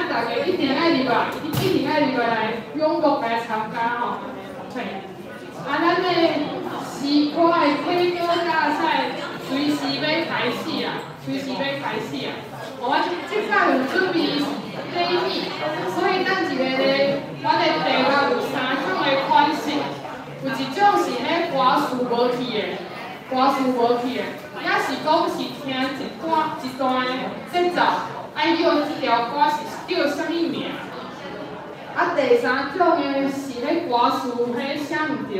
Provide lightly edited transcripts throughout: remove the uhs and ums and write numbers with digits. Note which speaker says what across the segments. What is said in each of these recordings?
Speaker 1: 大家一定愛入來，一定愛入來踴躍來參加吼。嘿，啊，咱的詩歌的 K 歌大賽隨時欲開始啊，隨時欲開始啊。阮這擺有準備禮品，所以等一下咧，阮的題目有三種的款式，有一種是彼歌詞無去的，歌詞無去的，抑是講是聽一段一段的節奏，愛叫這條歌是叫啥物名？啊，第三種的是彼歌詞彼寫毋著，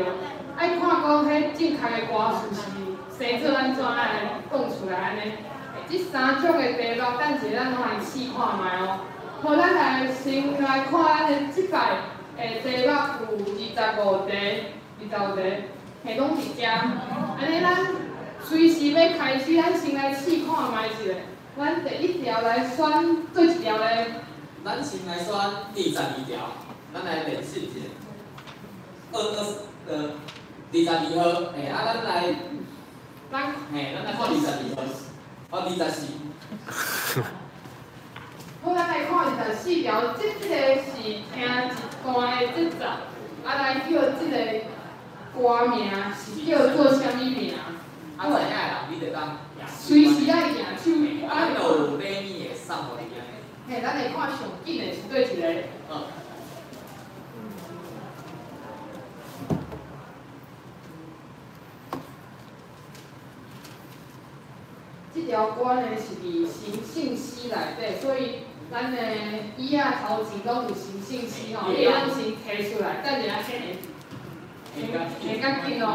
Speaker 1: 愛看講彼正確的歌詞是生做按怎愛來講出來按呢。這三種的題目，等一下咱攏來試看覓哦。好，咱來先來看咱的這擺的題目有25題，25題，嘿，攏佇遮。按呢，咱隨時欲開始，咱先來試看覓一下。咱第一條來選佗一條咧？
Speaker 2: 咱先來選22條，咱來練習一下。22號，嘿，啊，咱來，
Speaker 1: 咱
Speaker 2: 嘿，咱來看22號。哦，24。
Speaker 1: 好，咱來看24條，這個是聽一段的節奏，啊來叫這個歌名是叫做啥物名？
Speaker 2: 啊，知影的人你就當
Speaker 1: 隨時愛舉手。
Speaker 2: 啊，咱有禮物會送予你按呢。
Speaker 1: 嘿，咱來看上緊的是佗一個。
Speaker 2: 嗯。
Speaker 1: 這條歌呢是佇神聖詩內底，所以咱的椅仔頭前攏有神聖詩吼，你會當先提出來，等下先會較緊哦。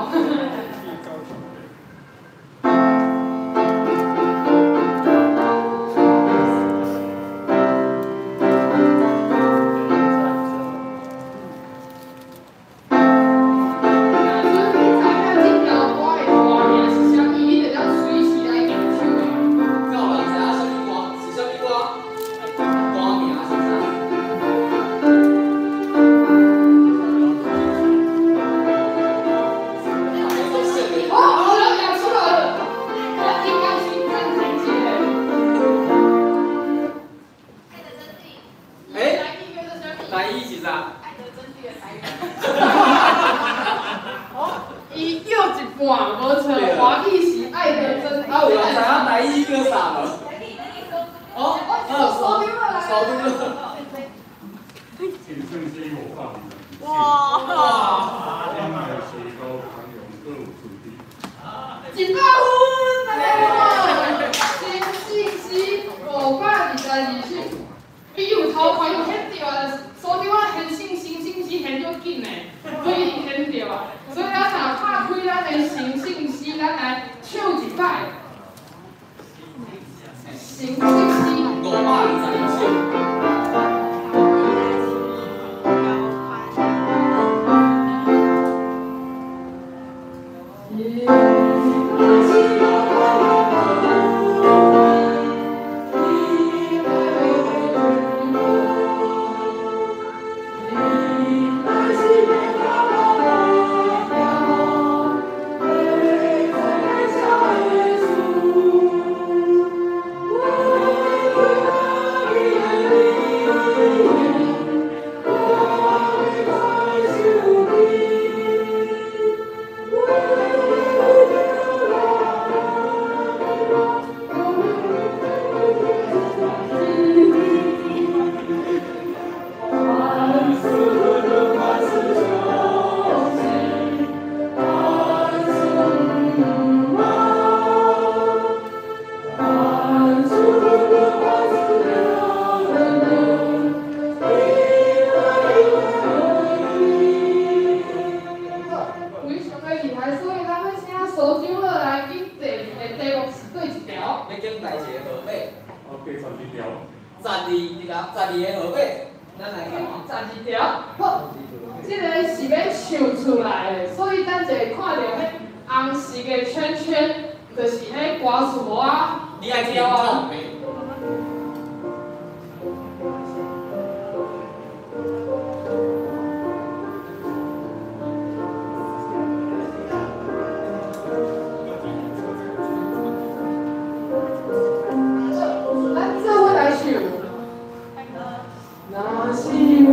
Speaker 1: 是有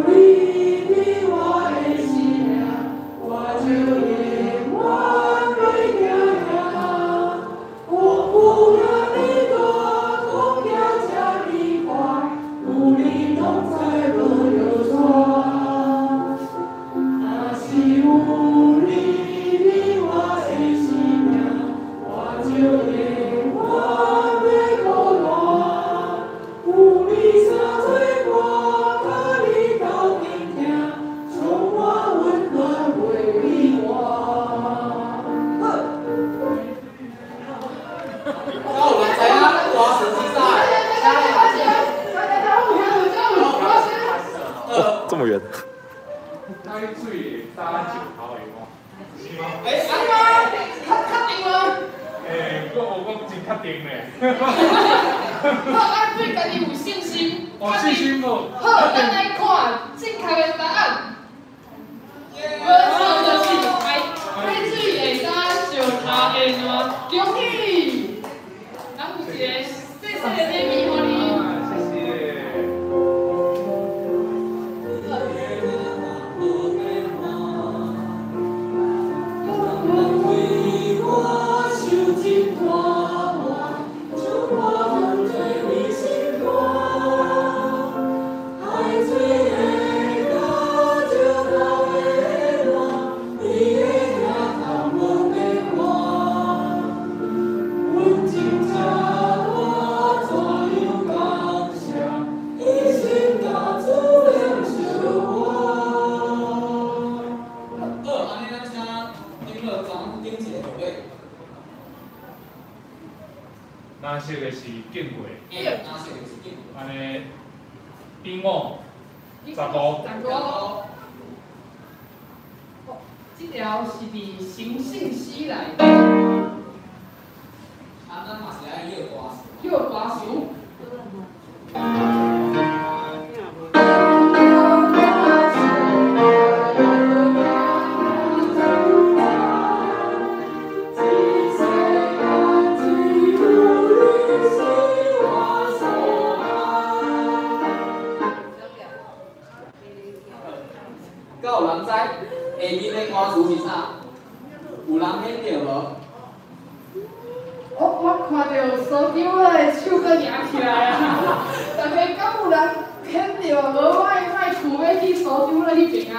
Speaker 1: 你佇我的生命，我就永遠袂驚惊。風雨遐呢大，風行這呢快，有你同在無著煞。若是有你佇我的生命，我就永遠袂孤單。有你相做伴，佮你鬥陣行，充滿溫暖袂畏寒。好。
Speaker 2: 敢有人知影歌詞是啥？
Speaker 3: 哇，這麼遠。
Speaker 4: 海水會打石頭的嗎？是嗎？
Speaker 2: 欸，
Speaker 1: 是嗎？確確定嗎？
Speaker 4: 欸，我無講真確定咧。
Speaker 1: 好，啊，對家己有信心。
Speaker 4: 哦，信心無？
Speaker 1: 好，咱來看正確的答案。無錯，就是海水會打石頭的爛。恭喜！咱有一個細細的禮物予你。
Speaker 4: 謝謝。
Speaker 1: 為我受盡大磨，將我當作你心肝。海水會打石頭的爛，你的疼痛無變換。阮情這大，怎樣感謝？一生甲主連相伴。
Speaker 2: 好，按呢咱請長老莊頂一个號碼。
Speaker 4: 藍色的是敬過，
Speaker 2: 欸，藍色的是敬過。
Speaker 4: 按呢，比我15。
Speaker 1: 15。這條是佇神聖詩內底。
Speaker 2: 啊，咱嘛是愛約歌詞。
Speaker 1: 約歌詞。
Speaker 2: 敢有人知下面的歌詞是啥？有人顯著無？
Speaker 1: 我看著所長的手閣舉起來啊！大家敢有人顯著無？我莫厝欲去所長咧彼邊啊！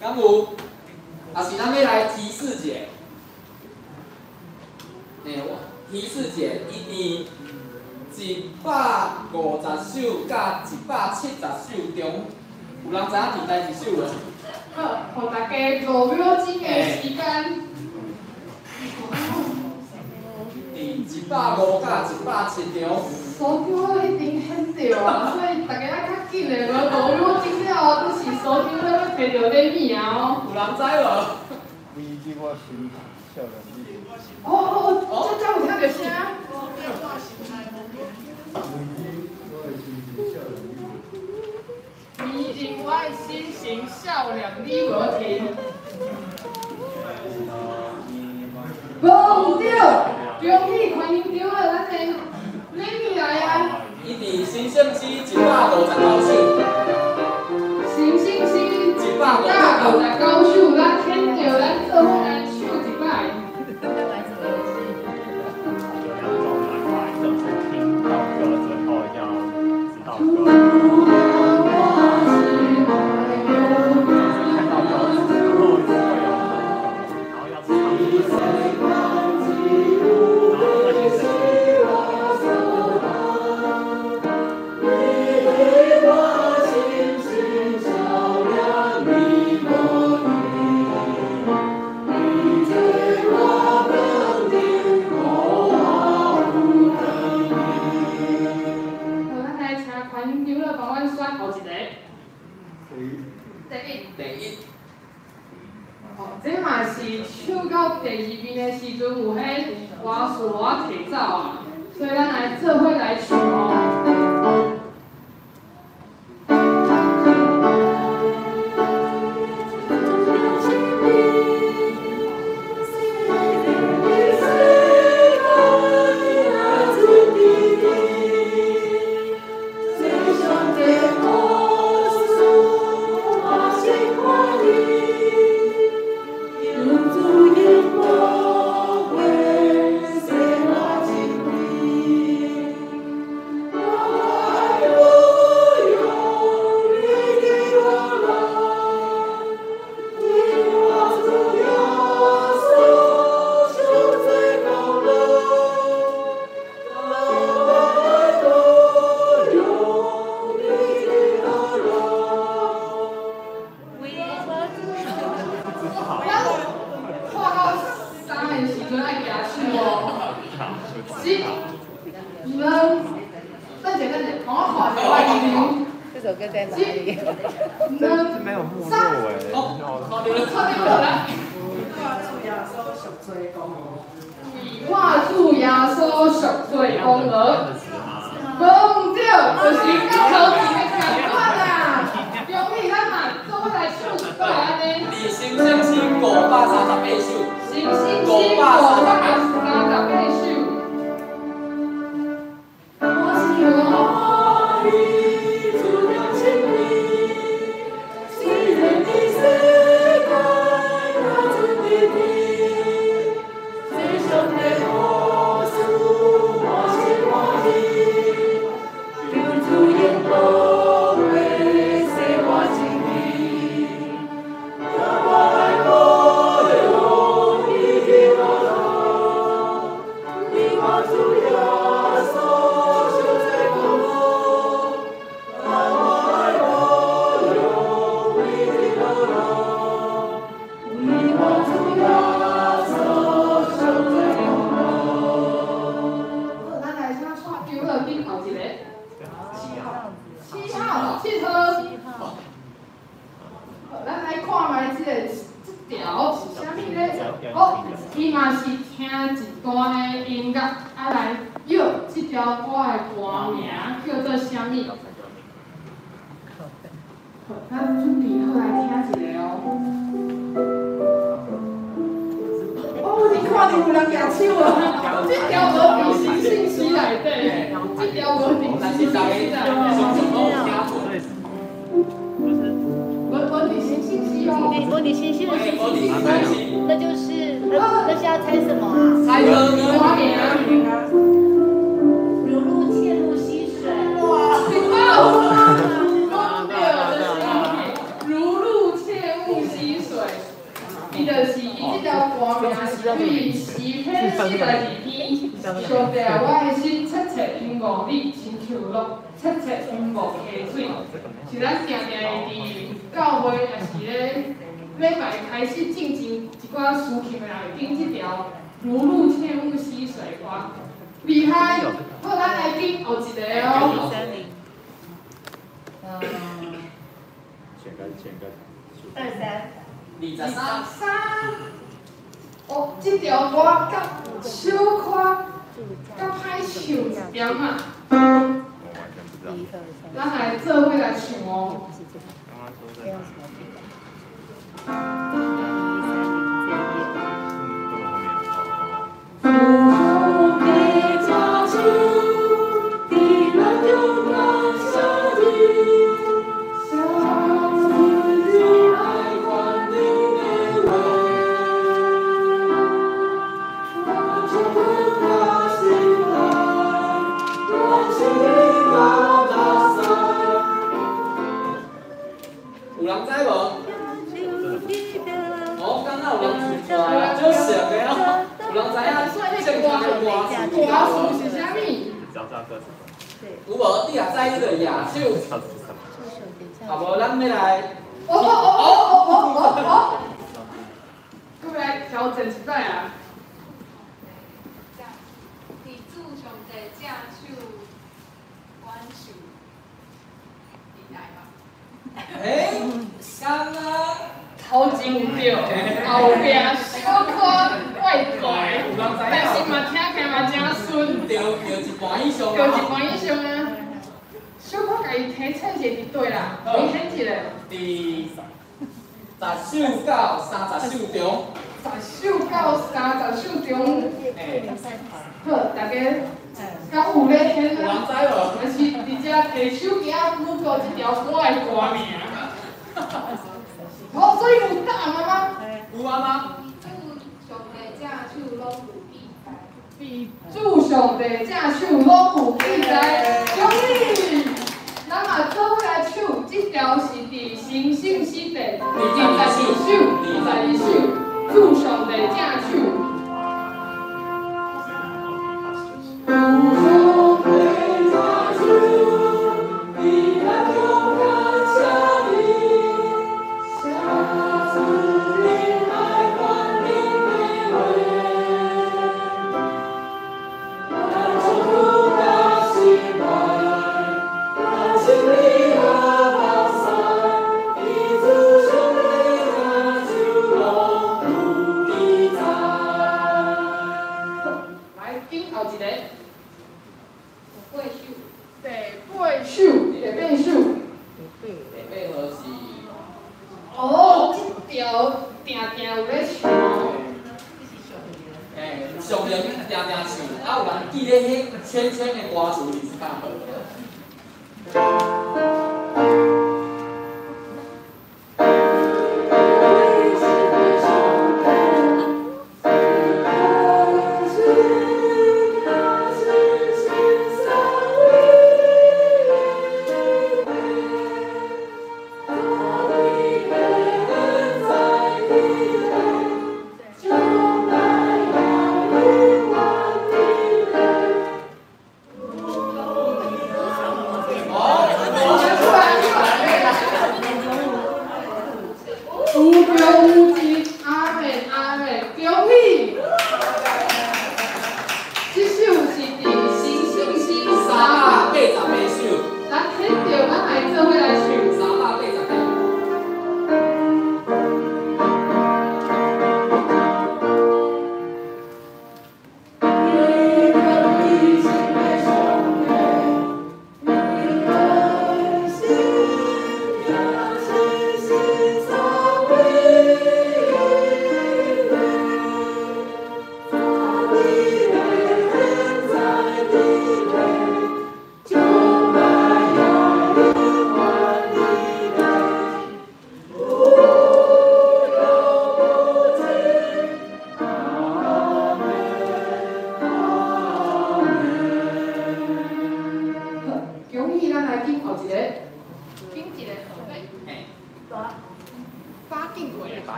Speaker 2: 敢有？啊是咱欲來提示者。欸，我提示者，伊佇150首佮170首中，有人知影佇佗一首無？
Speaker 1: 好，予大家5秒鐘的時間。
Speaker 2: 佇150佮170中。
Speaker 1: 所長咧彼陣顯著啊，所以大家愛較緊的，無5秒鐘了後，都是所長咧欲提著禮物啊哦。
Speaker 2: 有人知無？
Speaker 5: 危機我心少年你。
Speaker 1: 哦哦，這才有聽著聲。
Speaker 5: 危機我的心情少年你。
Speaker 1: 迷人我的心情少年你無停。無毋對，恭喜歡迎著了，咱的禮物來啊！
Speaker 2: 伊佇神聖詩159首。
Speaker 1: 神聖詩159首，咱顯著，咱做伙來唱一擺。
Speaker 3: 有兩種玩法，一種是聽到歌之後要知道歌詞，一種是看到歌詞，然後會有橫格，然後要唱出歌詞，然後而且是。
Speaker 1: 好，咱來請寬長老幫阮選後一個。
Speaker 5: 第一。
Speaker 1: 第一。
Speaker 2: 第一。
Speaker 1: 哦，這嘛是唱到第二遍的時陣，有彼歌詞予我提走啊，所以咱來做伙來唱哦。兩，等者等者，互我看者我音量。
Speaker 6: 這首歌在哪裡？
Speaker 1: 一、兩、三，
Speaker 2: 哦，看著了，
Speaker 1: 看著了來。為我主耶穌贖罪功勞，無毋對，就是佮頭前的仝款啦。恭喜咱嘛，做伙來唱一擺按呢。
Speaker 2: 伫新生詩538首。
Speaker 1: 新生詩538首。我是我。伊嘛是聽一段的音樂，啊來約這條歌的歌名叫做啥物？好，咱準備好來聽一下哦。哦，你看著有人舉手啊！這條無佇新信息內底，這條無佇新信息內底。無佇新信息哦。
Speaker 6: 無佇新信息，那就是。那是要猜什麼啊？
Speaker 2: 猜歌
Speaker 1: 歌名。
Speaker 6: 如露切入溪水。
Speaker 1: 哇！對，如露切入溪水。伊就是伊這條歌名是對詩篇42篇。上帝啊，我的心切切仰望你，親像落切切仰望溪水。是咱定定會佇教會，也是咧禮拜開始進前一寡司琴的人會點這條如露切慕溪水歌，厲害！好，咱來點後一個哦。
Speaker 6: 23。
Speaker 2: 23。
Speaker 1: 哦，這條歌較小可較歹唱一點仔。咱來做伙來唱哦。
Speaker 2: 有人知無？哦，敢若有人唱出來，足熟的哦。有人知影正確的歌詞？
Speaker 1: 歌詞是啥物？
Speaker 2: 有無？你若知，你就舉手。啊無，咱欲來。
Speaker 1: 哦哦哦哦哦哦！閣欲來調整一擺啊！
Speaker 7: 佇主上帝正手管受佇內嗎？
Speaker 2: 欸，敢若
Speaker 1: 頭前有對，後壁小可怪怪，但是嘛聽起來嘛誠順。
Speaker 2: 對，對一半以上。
Speaker 1: 對一半以上啊。小可共伊提醒一下佇佗啦，提醒一下。
Speaker 2: 佇10首到30首中。
Speaker 1: 10首到30首中。好，大家敢有咧聽
Speaker 2: 啊？有人知無？
Speaker 1: 還是佇遮提手機仔 Google 這條歌的歌名？好，所以有答案嗎？
Speaker 2: 有啊嗎？
Speaker 7: 主上帝正手攏有記載。
Speaker 1: 佇主上帝正手攏有記載，恭喜！咱嘛做伙來唱，這條是佇新信息第22首，22首，主上帝正手。主首，第八首。
Speaker 2: 第八号是。
Speaker 1: 哦，這條定定有咧唱。
Speaker 2: 欸，上面定定唱，啊有人記咧彼圈圈的歌詞是啥？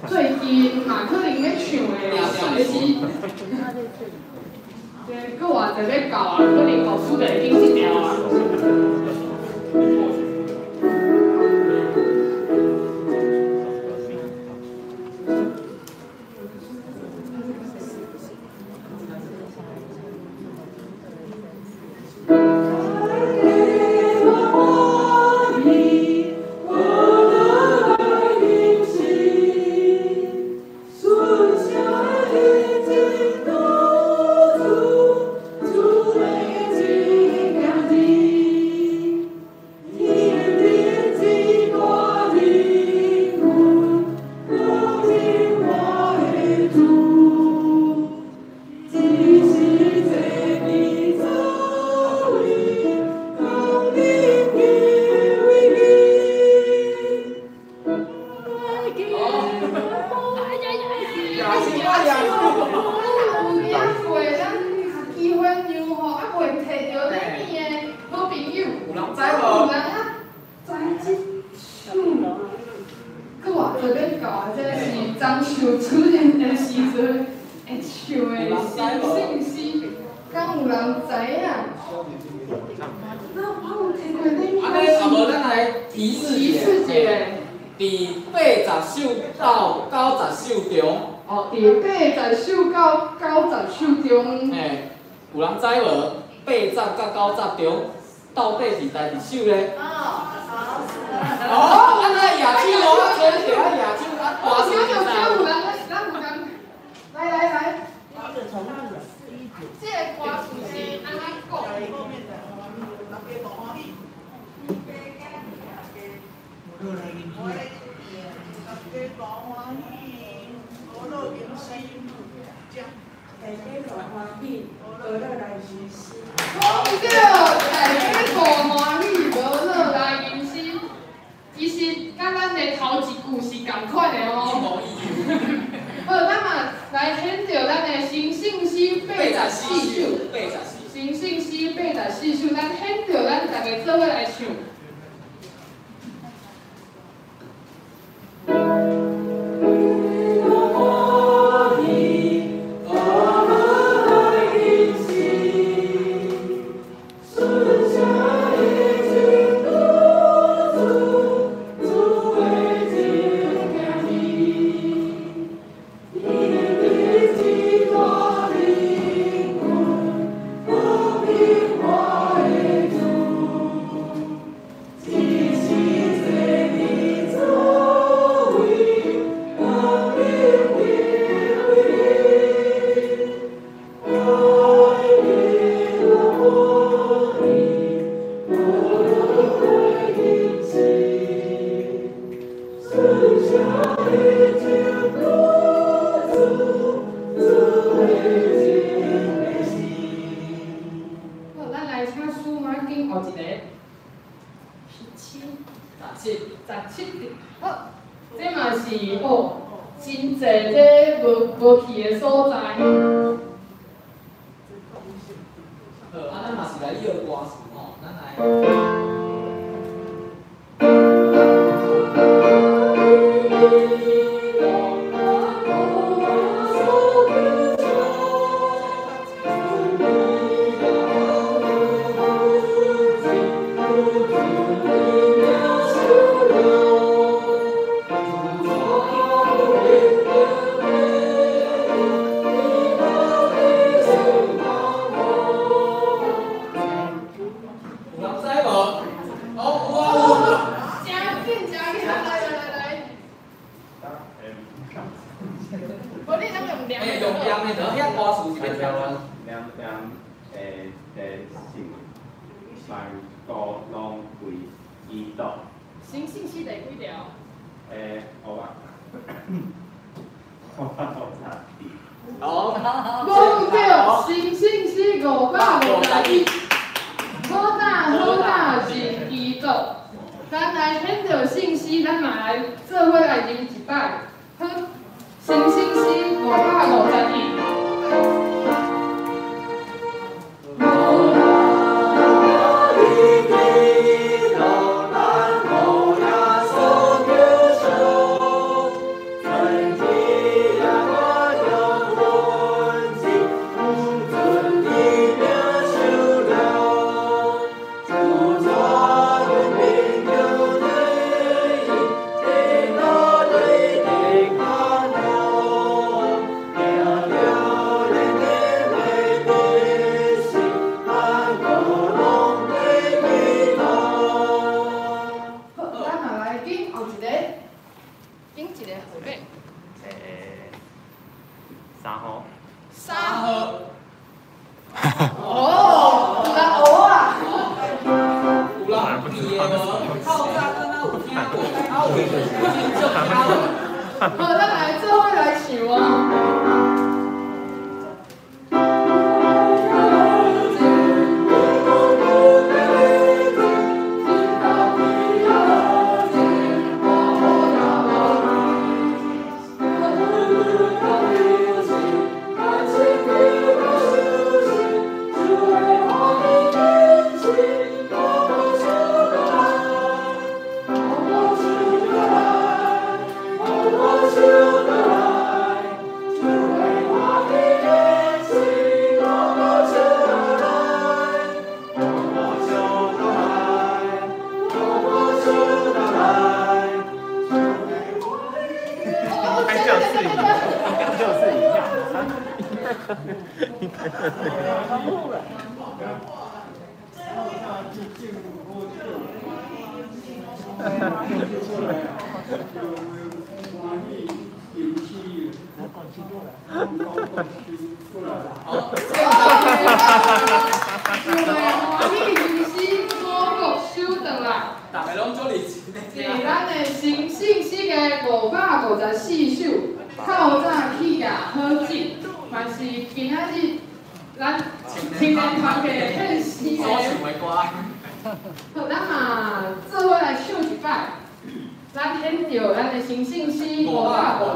Speaker 1: 最近嘛可能咧唱的是是，这阁偌济欲到啊，可能老师就会拣这条啊。好，咱來請蘇馬揀後一個。17、
Speaker 2: 17。
Speaker 1: 17好，這嘛是哦，真濟這無去的所在。
Speaker 2: 好，啊，咱嘛是來學歌詞吼，咱來。有人知無？哦，有啊有啊。
Speaker 1: 真緊真緊，來來來來。無你啷用念
Speaker 2: 欸，用念的，遐歌詞是欲聽無？
Speaker 3: 兩點的新聞，全部攏為基督。
Speaker 1: 新信息第幾條？551。
Speaker 2: 好。
Speaker 1: 無對，新信息551。好大好大是基督。咱來聽著信息，咱嘛來做伙來啉一擺。好，新信息551。好，咱嘛來揀後一個，揀一個號碼。
Speaker 3: 3號。
Speaker 1: 3號。哦，有人學啊。
Speaker 2: 有人記的無？透早敢若有聽過，啊有的真少聽無。
Speaker 1: 好，咱來做伙來唱哦。
Speaker 3: 就是一樣，應該就是一樣。
Speaker 2: 好，
Speaker 1: 就會歡喜人生，五穀收轉來。
Speaker 2: 逐个攏足認真咧
Speaker 1: 是咱的新信息的554首，透早起啊好酒，嘛是今仔日咱青年團體獻詩的。
Speaker 2: 所唱的歌。
Speaker 1: 好，咱嘛做伙來唱一擺，咱獻著咱的新信息554。
Speaker 5: 我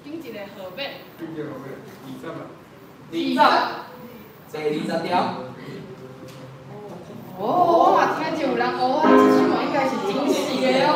Speaker 1: 拣一个号码。
Speaker 4: 拣一个号码，20啊。
Speaker 2: 20，第20条。
Speaker 1: 哦，我嘛听著有人学啊，这首嘛应该是真实的哦。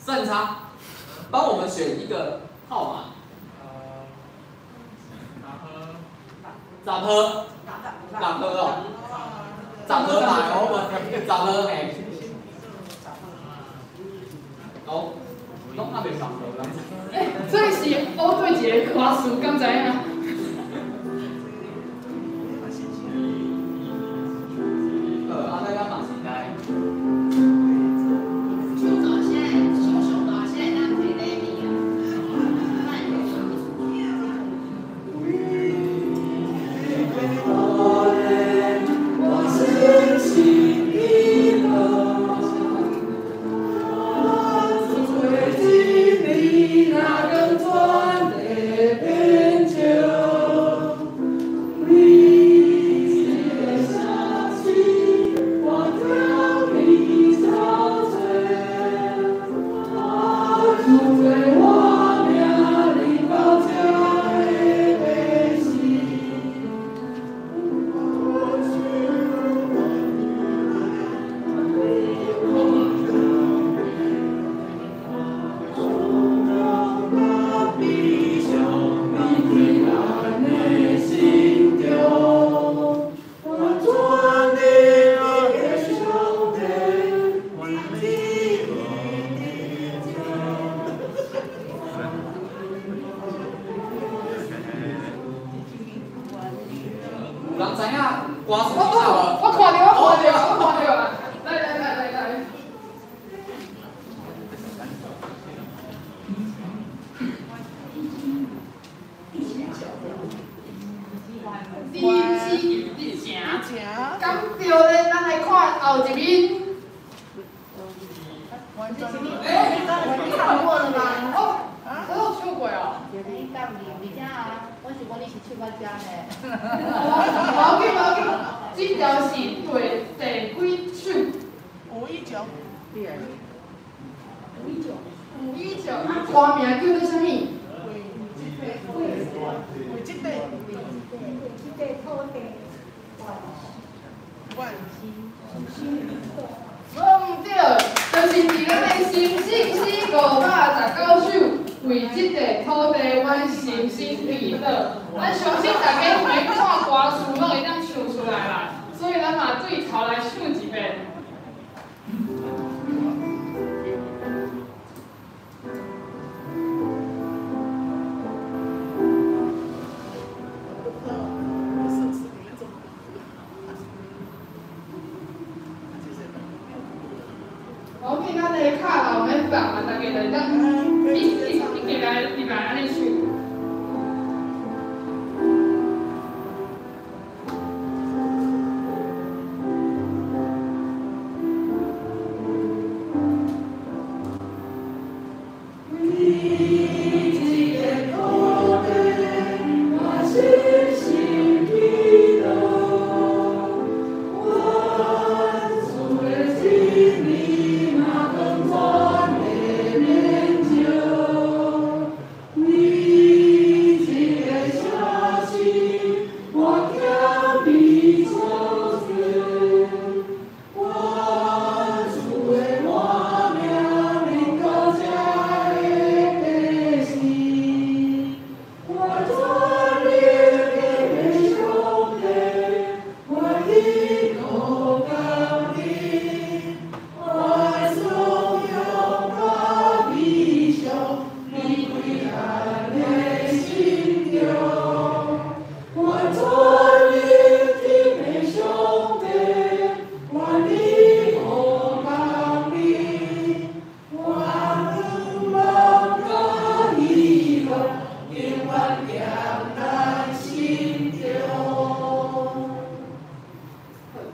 Speaker 2: 善差，帮我们选一个号码。10号，10号哦，10号嘛，我们10号嘿。哦，拢还袂10号啦。
Speaker 1: 欸，这是乌对一个歌词，敢知影？
Speaker 6: 你唱过了吗？
Speaker 1: 哦，我有唱过哦。
Speaker 6: 你讲你遮啊，我是讲你是唱到遮呢。
Speaker 1: 无要紧，无要紧。這條是第幾首？519。519，啊，歌名叫做啥物？
Speaker 2: 為這塊
Speaker 6: 土地
Speaker 2: 萬
Speaker 1: 無毋對，就是佇咱的心聖詩519首，為這塊土地，阮深深祈禱。咱相信大家每看歌詞攏會當唱出來啦，所以咱嘛對頭來唱一遍。我見咱的跤流免放啊，大家就會當一一一來入來按呢唱。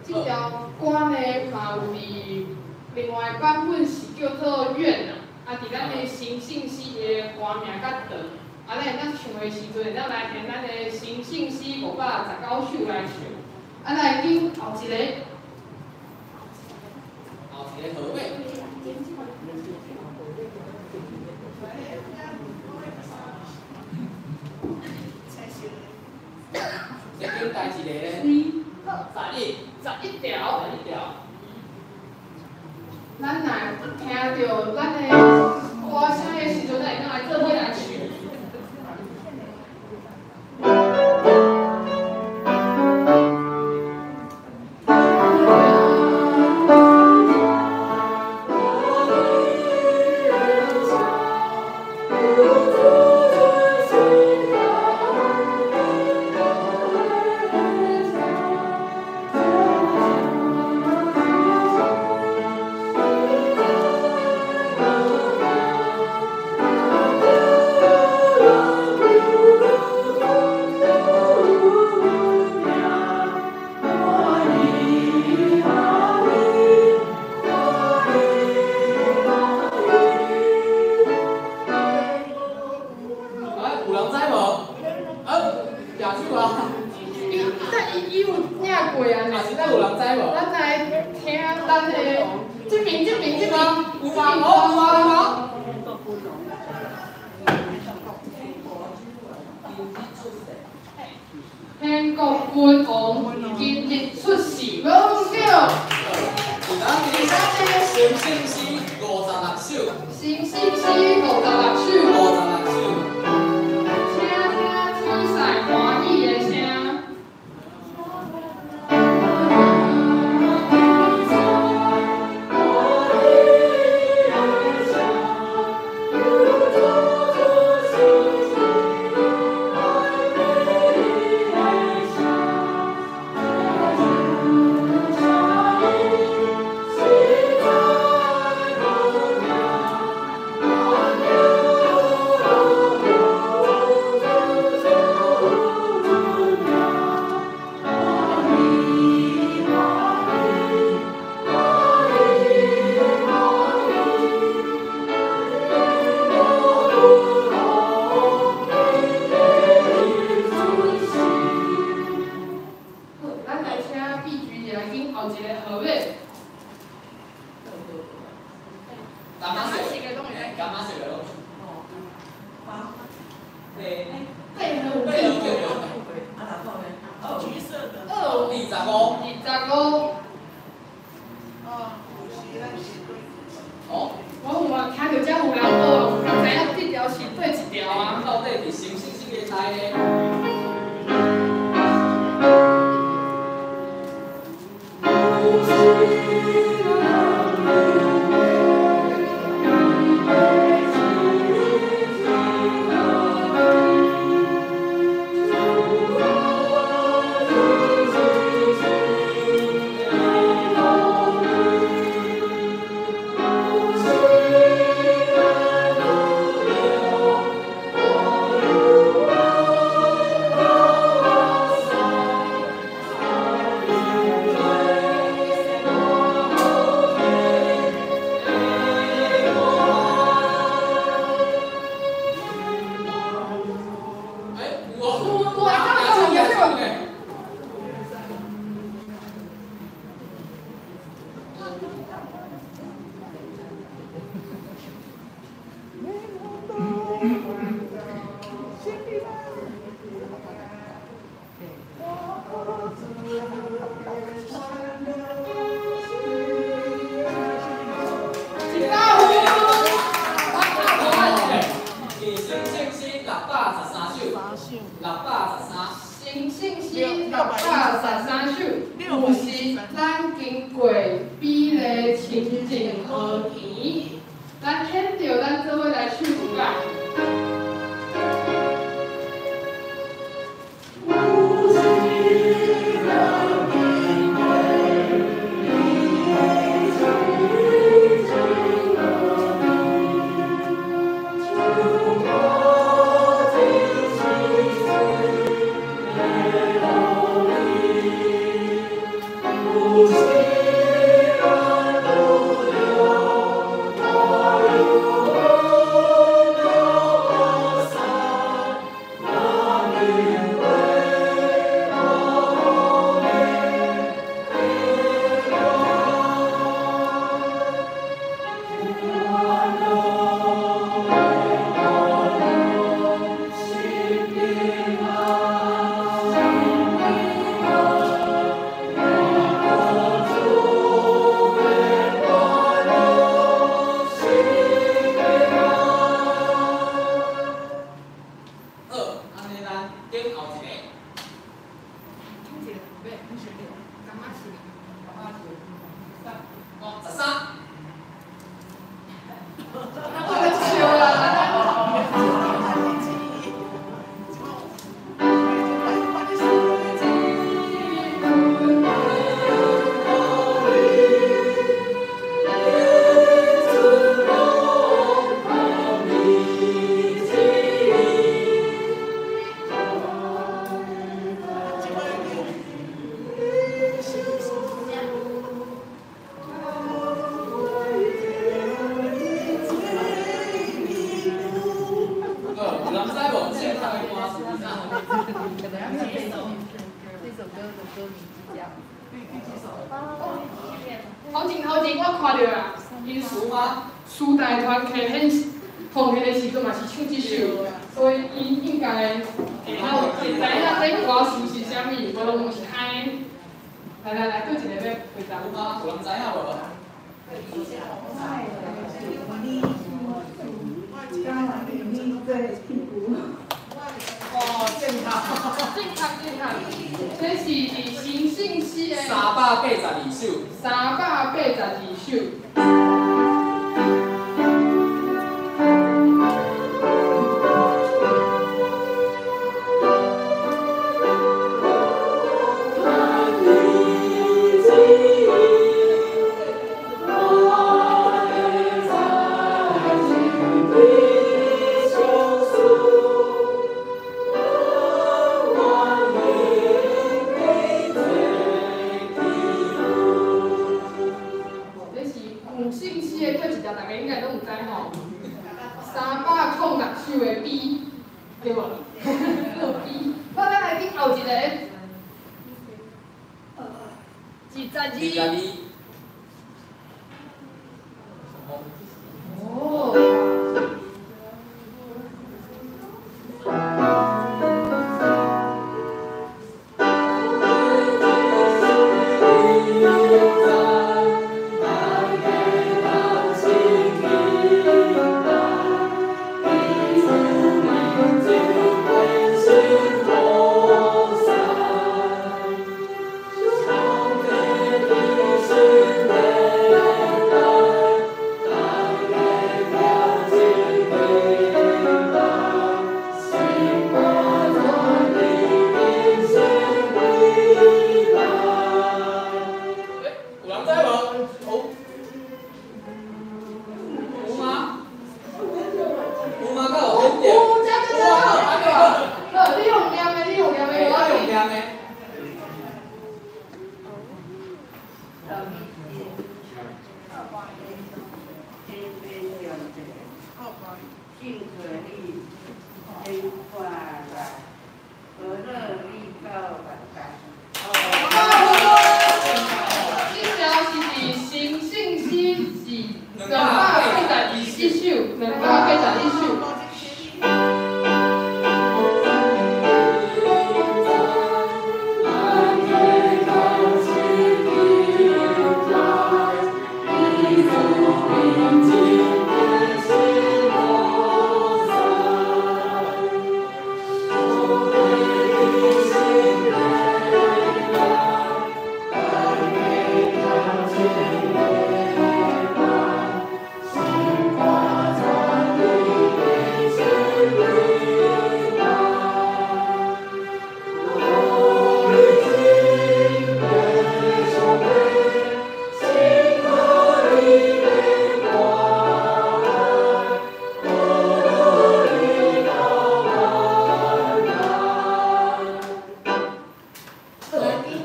Speaker 1: 這條歌呢，嘛有佇另外版本是叫做願啊，啊，佇咱的神聖詩的歌名較長，啊，咱會當唱的時陣，會當來填咱的神聖詩519首來唱，啊，來揀後一個，
Speaker 2: 後一個號碼。再揀第一個咧？11。
Speaker 1: 11條。
Speaker 2: 11條。
Speaker 1: 咱若聽著咱的歌聲的時陣，咱會當來做伙來唱。
Speaker 2: 有人知無？舉手啊！
Speaker 1: 伊有領過啊，
Speaker 2: 啊是咱有人知無？
Speaker 1: 咱來聽咱的這邊這邊這邊，
Speaker 2: 有啊，有啊，有啊。
Speaker 1: 天國君王今日出世，無毋對。
Speaker 2: 是咱的神聖詩56首。
Speaker 1: 神聖詩56首。
Speaker 2: 56首。
Speaker 1: 請聽天使歡喜的聲。
Speaker 7: 我
Speaker 1: 来拣后一个号码。
Speaker 2: 感觉色，感觉色的拢。对。
Speaker 1: 对，
Speaker 2: 对对对。
Speaker 8: 啊，哪个呢？
Speaker 1: 橘色的。
Speaker 2: 25。
Speaker 1: 25。
Speaker 8: 哦，
Speaker 2: 哦。
Speaker 1: 我有啊，听到遮有人学，有人知影这条是对一条啊。
Speaker 2: 到底是新星星的猜呢？613
Speaker 1: 首，有是咱经过美丽清净荷田，咱牵著咱做伙来唱一摆。头前我看著啦，因师大团体奉献的时阵嘛是唱这首，所以伊应该会晓会知影这歌词是啥物，无拢是安尼。来来来，阁一个欲回答。
Speaker 2: 有吗？有人知影无？
Speaker 8: 哦，正确。
Speaker 1: 正确正确，这是伫新信诗的
Speaker 2: 382首。
Speaker 1: 382首。306首的 B，对无？有 B。好，咱来拣后一个。
Speaker 6: 22。
Speaker 2: 22。
Speaker 1: 哦。
Speaker 2: 有人知無？有。有嗎？有嗎？敢有選擇？
Speaker 1: 有，這這這這。好，你用念的，你用念的，
Speaker 2: 我用念的。這條是佇新聖詩是281首，281首。好，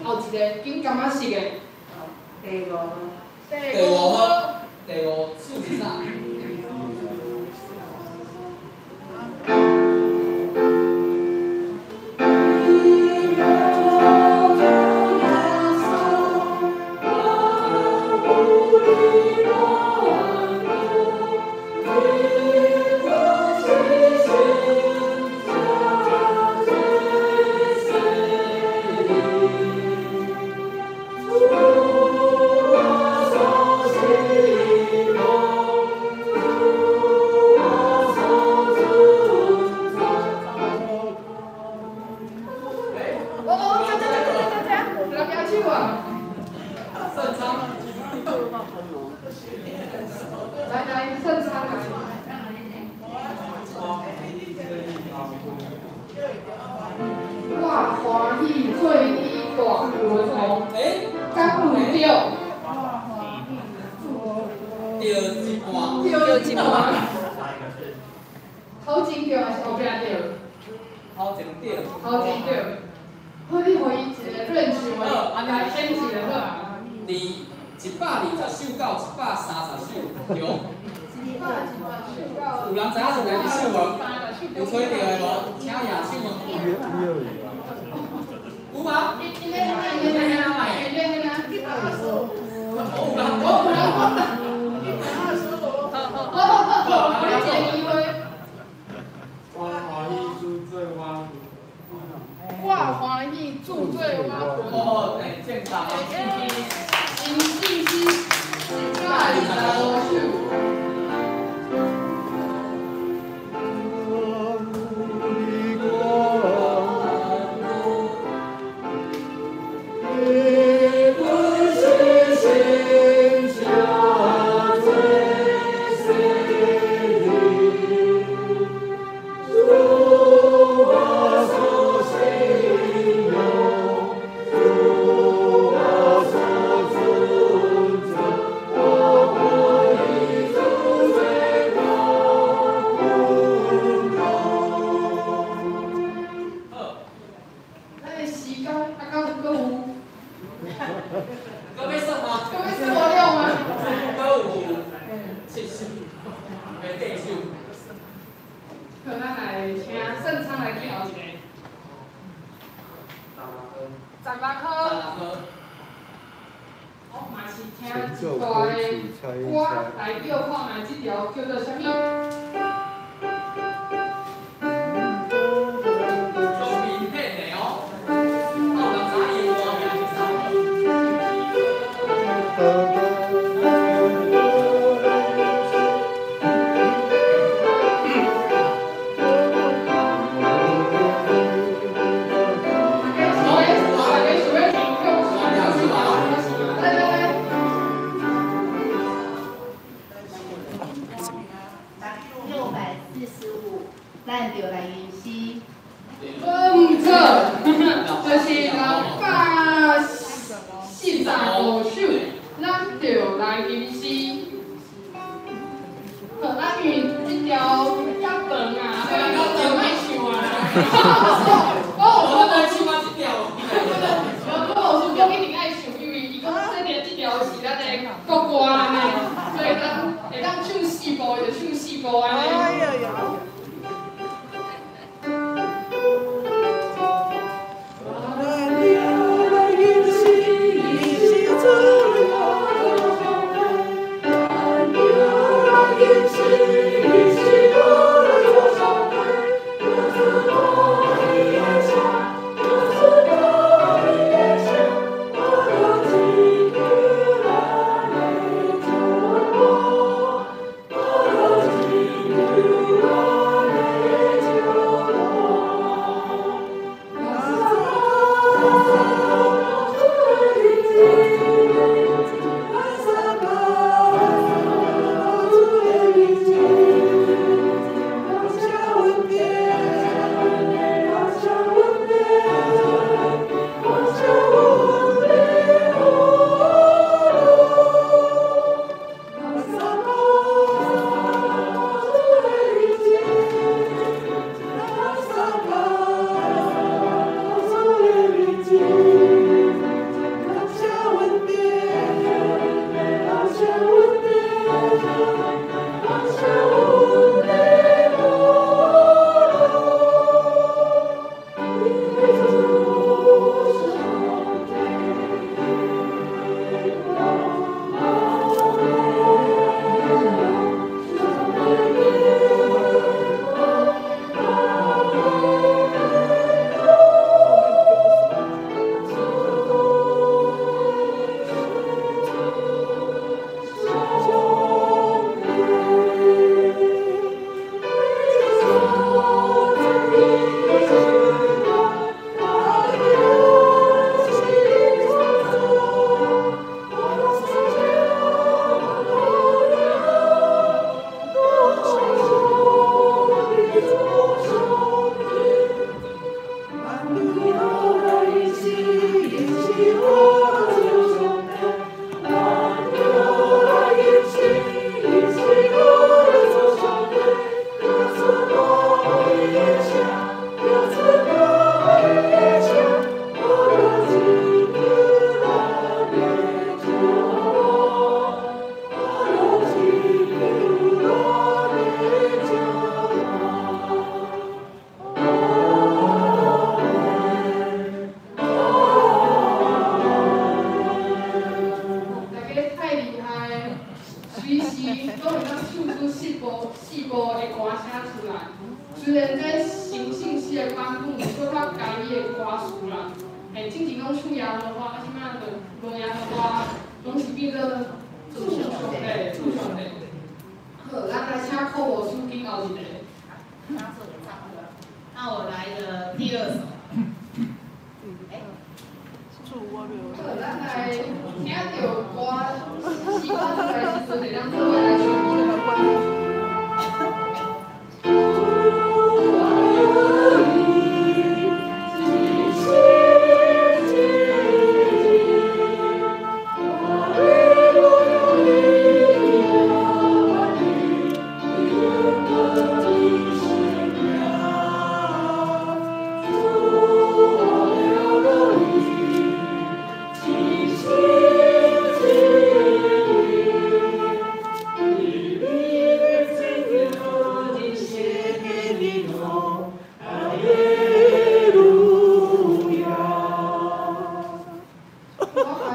Speaker 2: 後一個緊感覺是的。
Speaker 8: 第五號。
Speaker 2: 第五號，第五數字啥？
Speaker 1: 哦哦，這這這這這這，來舉手啊！
Speaker 2: 盛昌。
Speaker 1: 來來，盛昌來。我歡喜做你大君王，敢有對？
Speaker 2: 對一半。
Speaker 1: 對一半。頭前對還是後壁對？
Speaker 2: 頭前對。
Speaker 1: 頭前對。好，你予伊一個認識的，來選一個好啊。
Speaker 2: 佇120首到130首中，有人知影是哪一首無？有揣著的無？請舉手問。有嗎？有人講，
Speaker 1: 有人講。好好好，予你一個機會。
Speaker 4: 我歡喜主做我。
Speaker 1: 我歡喜主做我君。
Speaker 2: 哦，欸，正確。
Speaker 1: 新聖詩125首。咱的時間啊，敢有閣有？
Speaker 2: 閣欲算嗎？
Speaker 1: 閣欲算無了嗎？
Speaker 2: 閣有七首，袂八首。
Speaker 1: 好，咱來請盛昌來去後一個。16箍。
Speaker 2: 16箍。
Speaker 1: 聽一大的歌來叫看覓，這條叫做啥物？
Speaker 8: 咱就來吟詩。
Speaker 1: 毋錯，就是645首，咱就來吟詩。好，咱因為這條較長啊，所以我就莫唱啊。我有說無唱啊這條，我老師講一定愛唱，因為伊講這條是咱的國歌按呢，所以咱會當唱四部就唱四部按呢。
Speaker 9: 一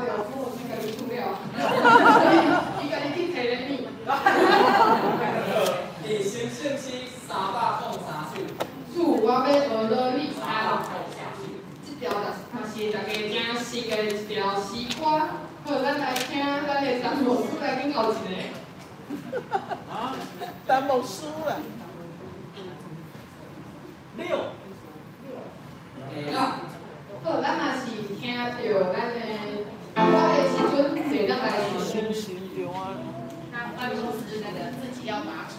Speaker 1: 就好，伊家己唱了，伊家己去提咧物。
Speaker 2: 伫新圣诗303首。
Speaker 1: 主，我欲学落你啊！这条嘛是大家真熟的一条诗歌。好，咱来听咱的陈牧师来拣后一个。
Speaker 9: 陈牧师啦。
Speaker 2: 六。
Speaker 1: 好，咱若是听著咱的歌的时阵，会当来唱。
Speaker 8: 那就是那个自己要把手。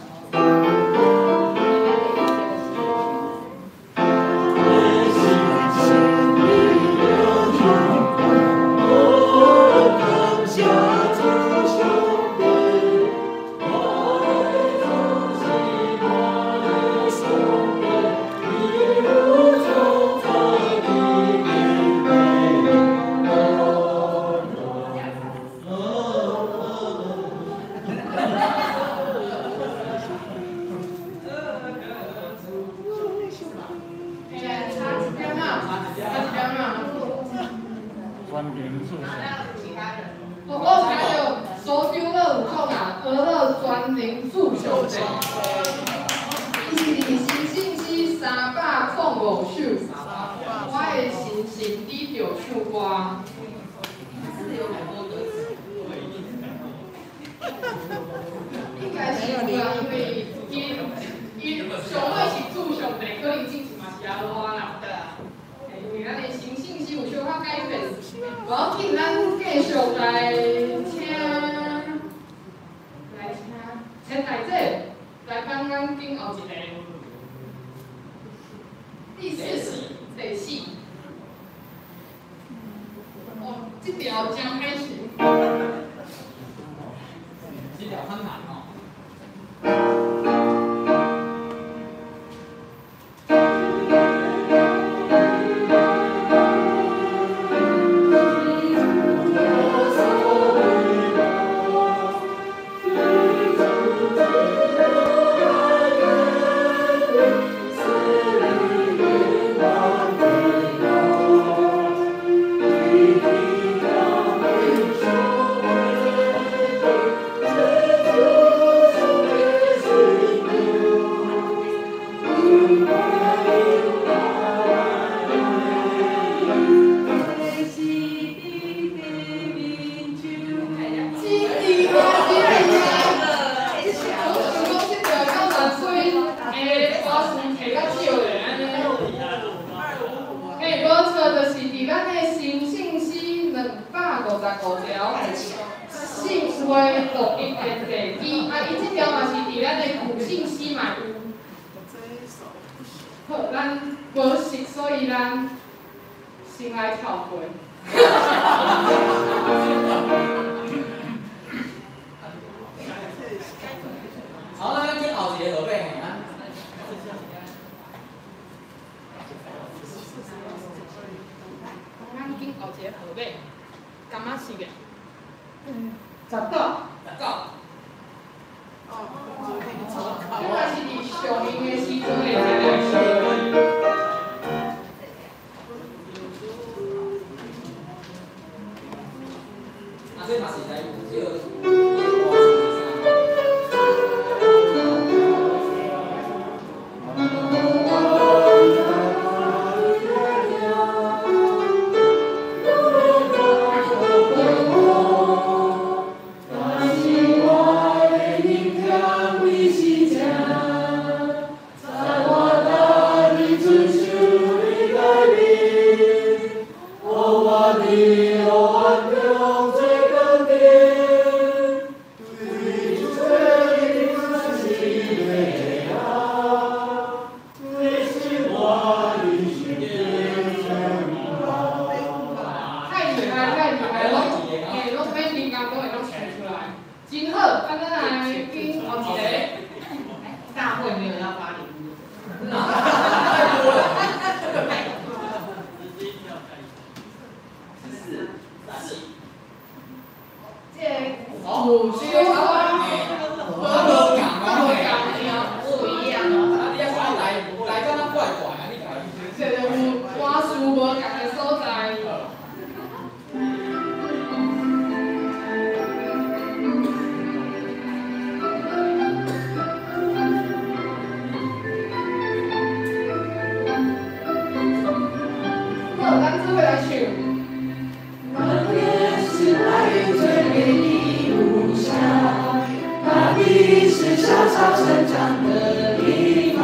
Speaker 9: 地是小草生长的地方，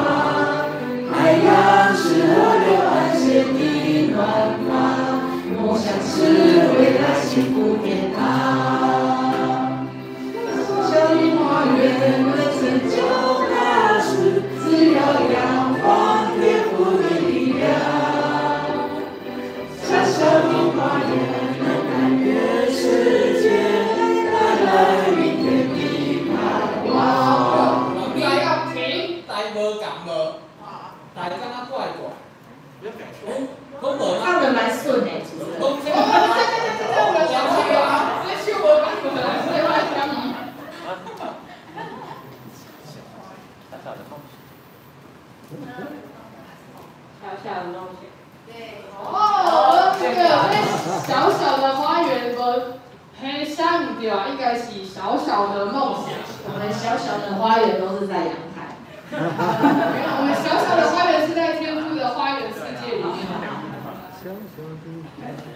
Speaker 9: 海洋是河流安歇的暖房，梦想是未来幸福天堂。小小的花园能成就大事，只要仰望天父的力量。小小的花园能改变世界，带来明天的盼望。
Speaker 1: 再要停。
Speaker 2: 台无共无，台敢若怪怪。拢无
Speaker 8: 唱得蛮顺的，其实。
Speaker 2: 拢
Speaker 1: 这这有人唱啊，这首无讲无来，所以我来听伊。
Speaker 3: 小小的梦想。
Speaker 6: 小小的梦想。
Speaker 7: 对。
Speaker 1: 哦，这个这小小的花园无，嘿，写毋对啊，应该是小小的梦想。
Speaker 8: 我们小小的花园都是在阳台。
Speaker 1: 没有，我们小小的花园是在天父的花园世界里面。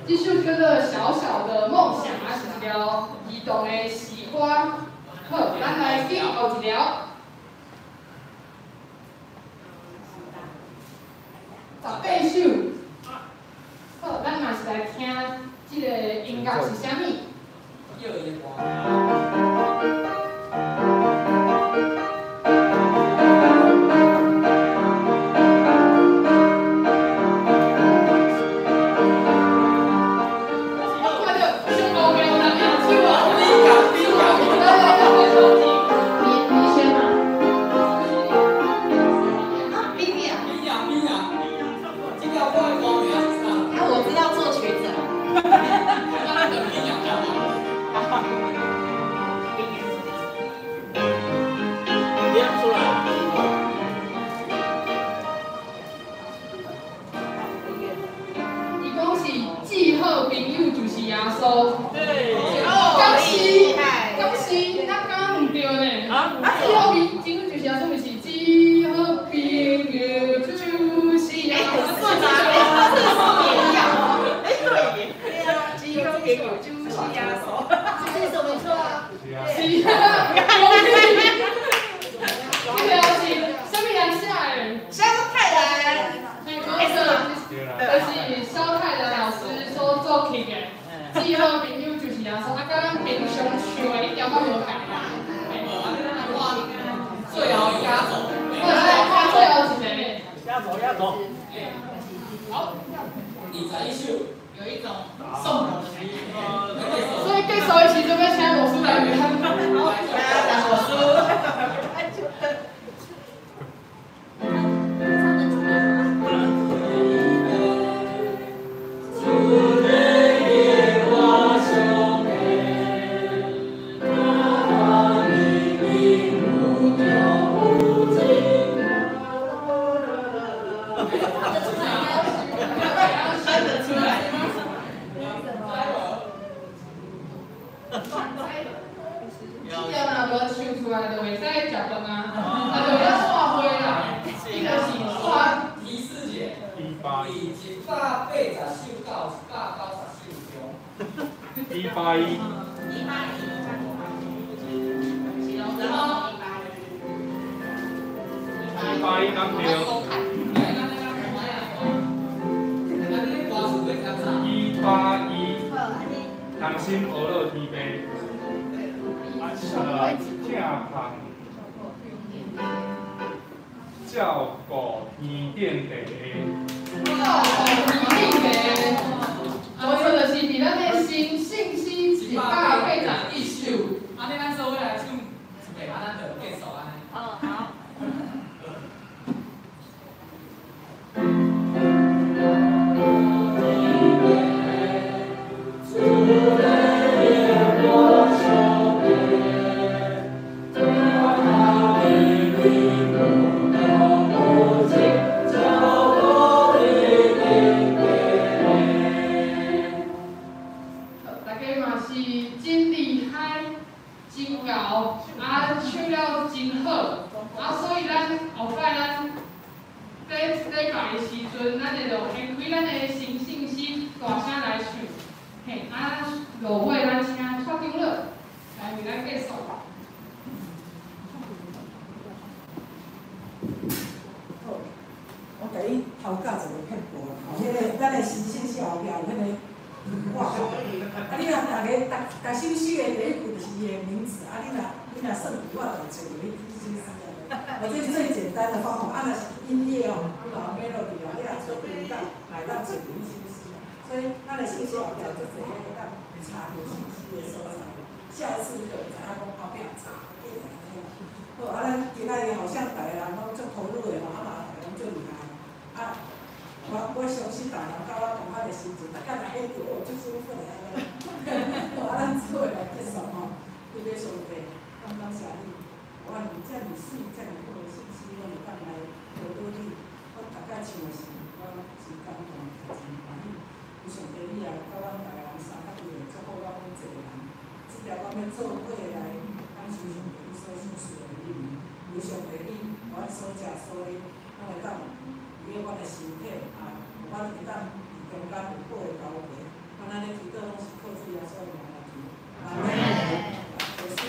Speaker 1: 这首叫做《小小的梦想》，啊，是一条儿童的诗歌。好，咱来进后一条。18首。好，咱嘛是来听这个音乐是啥物？我看到上高标人举手啊！来来来，
Speaker 8: 你先嘛。啊，冰冰啊。
Speaker 2: 冰呀冰呀，这条我的歌名是啥？
Speaker 8: 啊，我知道作曲者。
Speaker 3: 念出来。
Speaker 1: 伊讲是至好朋友就是耶稣。
Speaker 3: 对。
Speaker 1: 敢是？敢是？咱讲毋对呢。
Speaker 3: 啊？
Speaker 1: 至好朋友就是耶稣，毋是至好朋友就是耶稣。
Speaker 8: 哎，对耶。对啊，至好朋友就是耶稣。这首没错啊。
Speaker 1: 是啊。这条是啥物人写的？
Speaker 8: 萧泰然。
Speaker 1: 嘿，无错，就是萧泰然老师所作曲的。至好朋友就是耶稣，啊，佮咱平常唱的一点仔无仝啦。
Speaker 2: 最后压轴。
Speaker 1: 好，来看最后一个。
Speaker 3: 压轴压轴。
Speaker 1: 好。
Speaker 2: 21首。
Speaker 8: 有一种送头的感觉。
Speaker 1: 所以结束的时阵要请老师来面。
Speaker 8: 老师。
Speaker 1: 这条若无唱出来，就袂使食饭啊，啊，就要散会啦。这就是散。
Speaker 2: 提示者，
Speaker 4: 181。
Speaker 2: 180首到190首中。
Speaker 4: 181。181敢对？181，同心学乐天地，正旁照顾天顶地的。
Speaker 1: 照顾天顶地，无错，就是伫咱的新信息181首。
Speaker 2: 按呢，咱做伙来唱一遍，啊，咱就结束按呢。
Speaker 8: 哦，好。
Speaker 1: 大家嘛是真厉害，真𠢕，啊，唱了真好，啊，所以咱后摆咱这礼拜的时阵，咱会就掀开咱的新信息，大声来唱，嘿，啊，落尾咱请蔡长老来为咱结束。
Speaker 10: 逐首诗的第一句就是伊的名字，啊，你若算句，我就会找著彼首诗啊。我这是最简单的方法，啊，若是音乐哦，你若 melody 哦，你若做频道，嘛会当找著彼首诗。所以咱的信息后壁足济会当查著信息的所在。下一次你就会知影讲后壁查。好，啊，咱今仔日好像逐个人攏足投入的吼，啊嘛，逐个攏足厲害。啊，我相信逐个人佮我仝款的心情，逐家若彼著哦，足舒服的按呢。好，啊，咱做伙來結束吼，對個上帝，感感謝你，予阮有遮爾媠、遮爾好的信息，阮會當來報導你。我逐擺唱的時，我真感動，真歡喜。有上帝你也佮阮逐个人相佮對的，祝福阮每一個人。這條阮欲做伙來感受上帝你所賞賜的禮物。求上帝你，予阮所食所啉，攏會當予阮的身體啊，予阮會當佇中間有好的交陪。阮按呢祈禱攏是靠主耶穌的名來求。阿門。結束。